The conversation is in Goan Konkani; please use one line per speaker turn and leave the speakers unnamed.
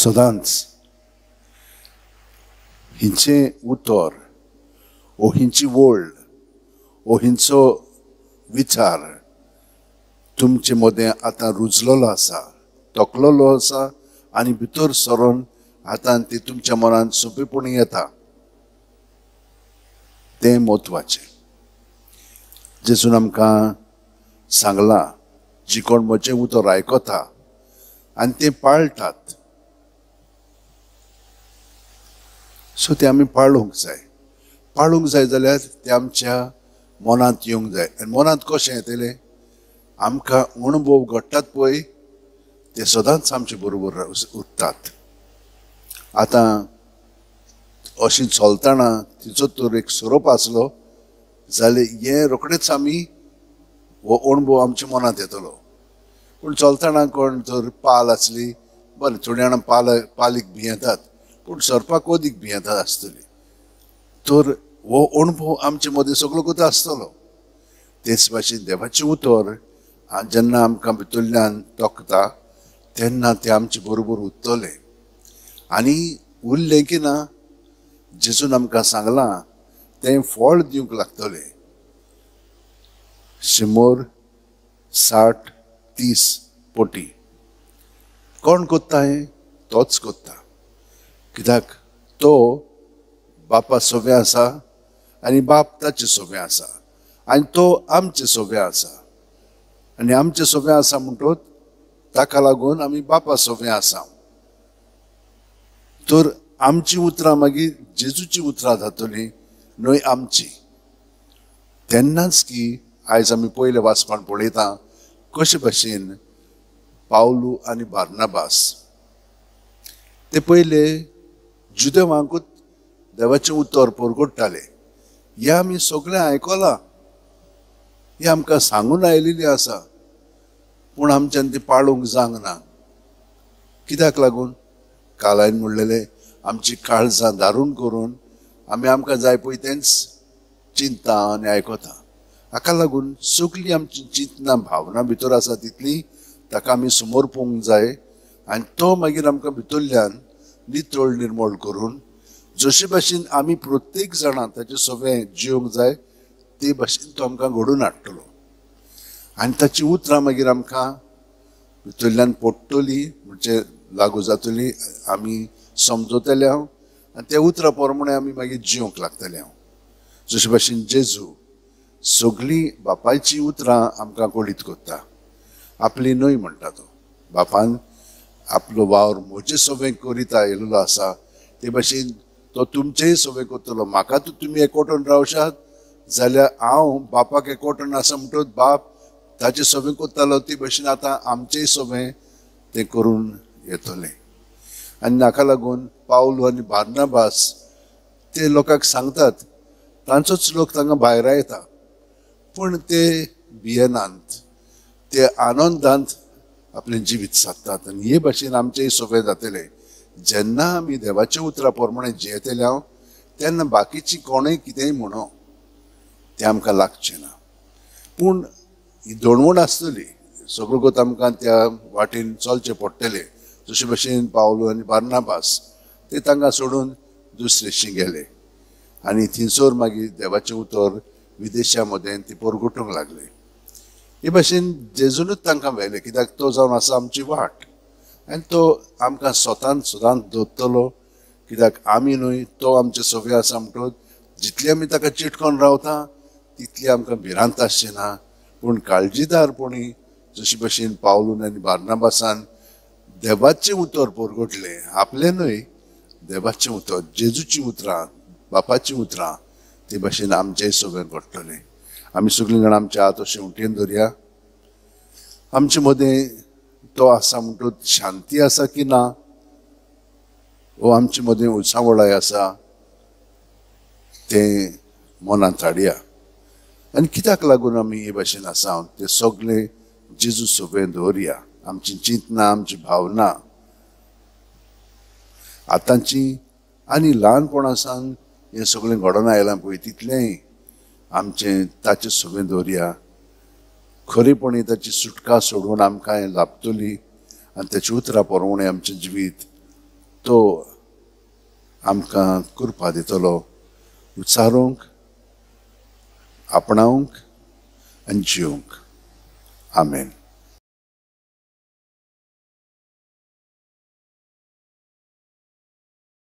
सदांच हिंचें उतर ओ हिंची वळ ओ हिंचो विचार तुमचे मदें आतां रुजलेलो आसा, तकलेलो आसा आनी भितर सरून आतां ती तुमच्या मनांत सोंपेपणी येता. तें म्हत्वाचें. जेजून आमकां सांगलां, जी कोण म्हजें उतर आयकता आनी तें पाळटात, सो तें आमी पाळूंक जाय. पाळूंक जाय जाल्यार तें आमच्या मनांत येवंक जाय. आनी मनांत कशें येतलें? आमकां अणभव घडटात पळय ते सदांच आमचे बरोबर उरतात. आतां अशी चलतना तिचो तर एक सोरोप आसलो जाल्यार हें रोखडेच आमी हो अणभव आमच्या मनांत येतलो. पूण चलतना कोण जर पाल आसली, बरें थोडी जाणां पालीक भियेतात, पूण सोरपाक अदीक भियेतात आसतली. तर हो अणभव आमचे मदीं सगळो कोता आसतलो. तेच भाशेन देवाचें उतर जेन्ना आमकां भितरल्यान तोखता तेन्ना तें आमचे बरोबर उरतलें. आनी उरलें की ना, जेजून आमकां सांगलां तें फळ दिवंक लागतलें. 100, 60, 30 पटी. कोण कोत्ता हें? तोच कोत्ता. कित्याक तो बापा सोव्या आसा आनी बाप ताचे सोव्या आसा आनी तो आमचे सोव्या आसा. आनी आमचे सोव्या आसा म्हणटोच ताका लागून आमी बापा सोव्या आसा. तर आमची उतरां मागीर जेजूची उतरां जातली, न्हय आमची. तेन्नाच की आयज आमी पयलें वाचपान पळयता कशे भाशेन पावलू आनी बार्नाबास ते पयले जुदेवांकूच देवाचें उतर परगट्टाले. हें आमी सगळें आयकलां, हें आमकां सांगून आयिल्लें आसा, पूण आमच्यान तें पाळूंक जावंक ना. कित्याक लागून? कालायन म्हणलेलें आमची काळजां दारून करून आमी आमकां जाय पळय तेंच चिंता आनी आयकता. हाका लागून सगळीं आमची चिंतना भावना भितर आसा तितली ताका आमी समोर पोवंक जाय आनी तो मागीर आमकां भितरल्यान नितळ निर्मळ करून जशे भाशेन आमी प्रत्येक जाणां ताचे सगळें जिवंक जाय ते भाशेन तो आमकां घडोवन हाडटलो. आनी ताची उतरां मागीर आमकां भितरल्यान पडटली, म्हणजे लागू जातली, आमी समजतले हांव आनी त्या उतरां प्रमाणे आमी मागीर जिवंक लागतले हांव. जशे भाशेन जेजू सगळीं बापायचीं उतरां आमकां कळीत करता, आपली न्हय म्हणटा तो. बापान आपलो वावर म्हजे सगळें करीत आयिल्लो आसा ते भाशेन तो तुमचेय सगळें करतलो. म्हाका तर तुमी एकवटून रावशात जाल्यार हांव बापाक एकवटून आसा म्हणटकच बाप ताचें सगळें करतालो ते भाशेन आतां आमचेय सगळें तें करून येतलें. आनी हाका लागून पावलू आनी बार्नाबास ते लोकांक सांगतात, तांचोच लोक तांकां भायर येता, पूण ते भियेनात, ते आनंदांत आपलें जिवीत सादतात. आनी हे भाशेन आमचेय सगळें जातलें जेन्ना आमी देवाच्या उतरा प्रमाणे जियेतले हांव, तेन्ना बाकीची कोणूय कितेंय म्हणो तें आमकां लागचें ना. पूण ही दणवण आसतली, सगळो गोत आमकां त्या वाटेन चलचें पडटलें. जशे भाशेन पावलू आनी बार्नाबास ते तांकां सोडून दुसरेशी गेले आनी थंयसर मागीर देवाचें उतर विदेशा मदें ती परगटूंक लागले. हे भाशेन जेजूनच तांकां व्हेलें, कित्याक तो जावन आसा आमची वाट आनी तो आमकां स्वतान सदांच दवरतलो. कित्याक आमी न्हय, तो आमचे सगळे आसा म्हणटकच जितली आमी ताका चिटकोन रावता तितली आमकां भिरांत आसची ना. पूण काळजीदारपणी जशे भाशेन पावलून आनी बार्नाबासान देवाचें उतर परगटलें, आपलें न्हय, देवाचें उतर, जेजूचीं उतरां, बापाचीं उतरां, ते भाशेन आमचेंय सगळें घडटलें. आमी सगळीं जाणां आमच्या हात अशें उटेन धरया. आमचे मदें तो आसा म्हणटकच शांती आसा की ना, वो आमचे मदें उचांवळाय आसा तें मनांत हाडया. आनी कित्याक लागून आमी हे भाशेन आसा तें सगळें जेजू सगळें दवरया. आमची चिंतना, आमची भावना आतांची आनी ल्हानपणा सावन हें सगळें घडोवन आयलां पळय तितलेंय आमचें ताचें सगळें दवरया. खरेपणी ताची सुटका सोडून आमकां लाभतली आनी ताची उतरां प्रमाणे आमचें जिवीत तो आमकां कृपा दितलो उच्चारूंक, आपणावंक आनी जिवंक. आमेन.